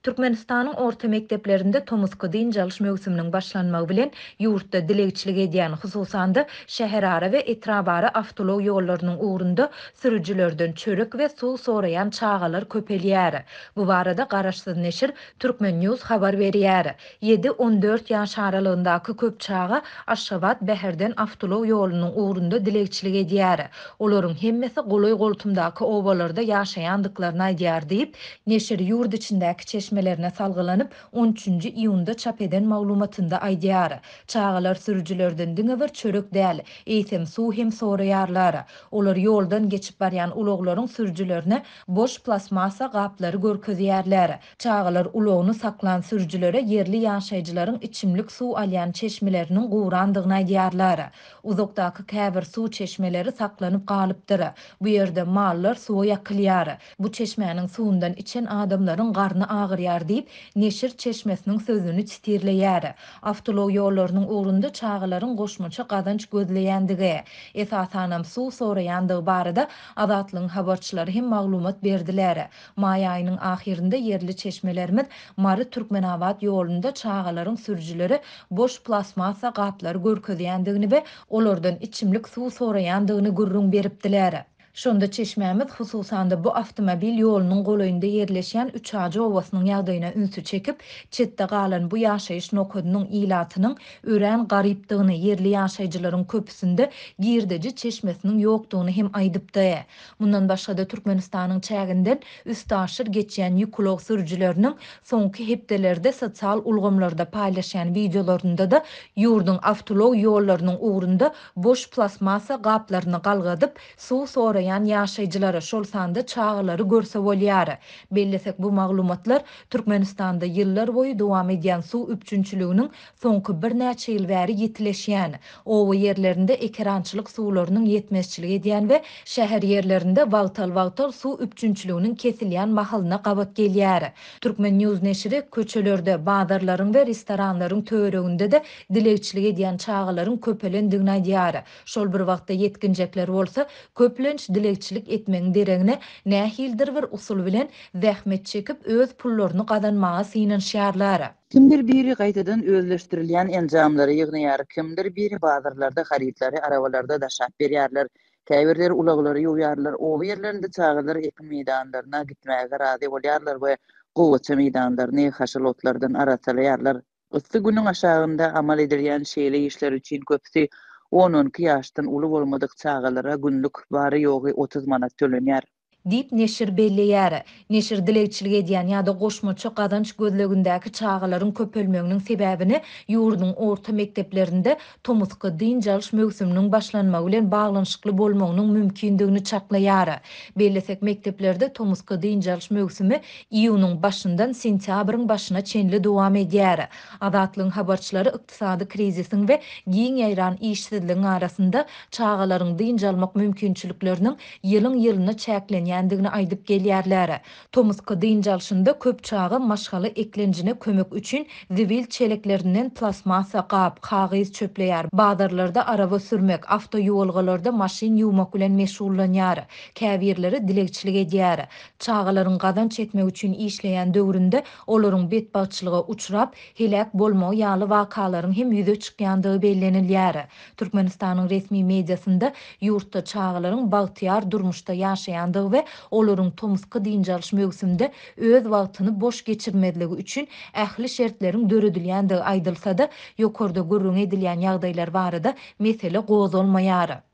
Türkmenistanyň orta mekdeplerinde tomusky dynç alyş möwsüminiň başlanmagy bilen, ýurtda dilegçilik edýän, hususan-da, şäherara we etrabara awtoulag ýollarynyň ugrunda sürüjilerden çörek we suw soraýan çagalar köpelýär. Bu barada garaşsyz neşir Turkmen News habar berýär. Ýedi, 14 ýaş aralygyndaky köp çaga Aşgabat-Bäherden awtoulag ýolunyň ugrunda dilegçilik edýär. Olaryň hemmesi golaý-goltumdaky obalarda ýaşaýandyklaryny aýdýar diýip, neşir ýurt içindäki çeşmelerine salgylanyp, on üçünji iýunda çap eden maglumatynda aýdýar. Çagalar sürüjilerden diňe bir çörek däl, eýsem suw hem soraýarlar. Olar ýoldan geçip barýan ulaglaryň sürüjilerine boş plastmassa gaplary görkezýärler. Çagalar ulagyny saklan sürüjilere ýerli ýaşaýjylaryň içimlik suw alýan çeşmeleriniň gurandygyny aýdýarlar. Uzakdaky käbir suw çeşmeleri saklanyp galypdyr. Bu ýerde mallar suwa ýakylýar. Bu çeşmäniň suwundan içen adamlaryň garny agyrýar diýip, neşir çeşmesiniň sözüni sitirleýär. Awtoulag ýollarynyň ugrunda çagalaryň goşmaça gazanç gözleýändigi, esasanam suw soraýandygy barada Azatlygyň habarçylary hem maglumat berdiler. Maý aýynyň ahyrynda ýerli çeşmelerimiz Mary-Türkmenabat ýolunda çagalaryň sürüjilere boş plastmassa gaplary görkezýändigini we olardan içimlik suw soraýandygyny gürrüň beripdiler. Şonda çeşmämiz hususan-da bu awtomobil ýolunyň golaýynda ýerleşýän Üçajy obasynyň ýagdaýyna ünsi çekip, çetde galan bu ýaşaýyş nokadynyň ilatynyň örän garypdygyny, ýerli ýaşaýjylaryň köpüsinde girdeji çeşmesiniň ýokdugyny hem aýdypdy. Mundan başga-da, Türkmenistanyň çäginden üstaşyr geçýän ýük ulag sürüjileriniň soňky hepdelerde sosial ulgamlarda paýlaşýan wideolarynda-da ýurduň awtoulag ýollarynyň ugrunda boş plastmassa gaplaryny galgadyp, suw soraýan ýaşaýjylary, şol sanda çagalary görse bolýar. Bellesek, bu maglumatlar Türkmenistanda ýyllarboýy dowam edýän suw üpjünçiliginiň soňky birnäçe ýyl bäri ýitileşýän, oba ýerlerinde ekerançylyk suwlarynyň ýetmezçilik edýän we şäher ýerlerinde wagtal-wagtal suw üpjünçiliginiň kesilýän mahalyna gabat gelýär. Turkmen. News neşiri köçelerde, bazarlaryň we restoranlaryň töwereginde-de dilegçilik edýän çagalaryň köpelendigini aýdýar. Şol bir wagtda ýetginjekler bolsa, köplenç dilegçilik etmegiň deregine nähilidir bir usul bilen zähmet çekip, öz pullaryny gazanmaga synanyşýarlar. Kimdir biri gaýtadan özleşdirilýän enjamlary ýygnaýar, kimdir biri bazarlarda harytlary arabalarda daşap berýärler, käbirleri ulaglary ýuwýarlar, oba ýerlerinde çagalar ekin meýdanlaryna gitmäge razy bolýarlar we gowaça meýdanlaryny haşal otlardan arassalaýarlar. Yssy günüň aşagynda amal edilýän şeýle işler üçin köpüsi on-on iki ýaşdan uly bolmadyk çagalara günlük bary-ýogy 30 manat tölenýär. Diýip, neşir belleýär. Neşir dilegçilik edýän ýa-da goşmaça gazanç gözlegindäki çagalaryň köpelmeginiň sebäbini ýurduň orta mekdeplerinde tomusky dynç alyş möwsüminiň başlanmagy bilen baglanyşykly bolmagynyň mümkindigini çaklaýar. Bellesek, mekdeplerde tomusky dynç alyş möwsümi iýunyň başyndan sentýabryň başyna çenli dowam edýär. Azatlygyň habarçylary ykdysady krizisiň we giň ýaýran işsizligiň arasynda çagalaryň dynç almak mümkinçilikleriniň ýylyň-ýylyna çäklenýändigini aýdyp gelýärler. Tomusky dynç alşynda köp çaga maşgala eklenjine kömek üçin zibil çeleklerinden plastmassa gap, kagyz çöpleýär, bazarlarda araba sürmek, awtoýuwalgalarda maşyn ýuwmak bilen meşgullanýar. Käbirleri dilegçilik edýär. Çagalaryň gazanç etmek üçin işleýän döwründe olaryň betbagtçylyga uçrap, heläk bolmagy ýaly wakalaryň hem ýüze çykýandygy bellenilýär. Türkmenistanyň resmi mediasynda ýurtda çagalaryň bagtyýar durmuşda ýaşaýandygy we olaryň tomusky dynç alyş möwsümde öz wagtyny boş geçirmezligi üçin ähli şertleriň döredilýändigi aýdylsa-da, ýokarda gürrüňi edilýän ýagdaýlar barada mesele gozgalmaýar.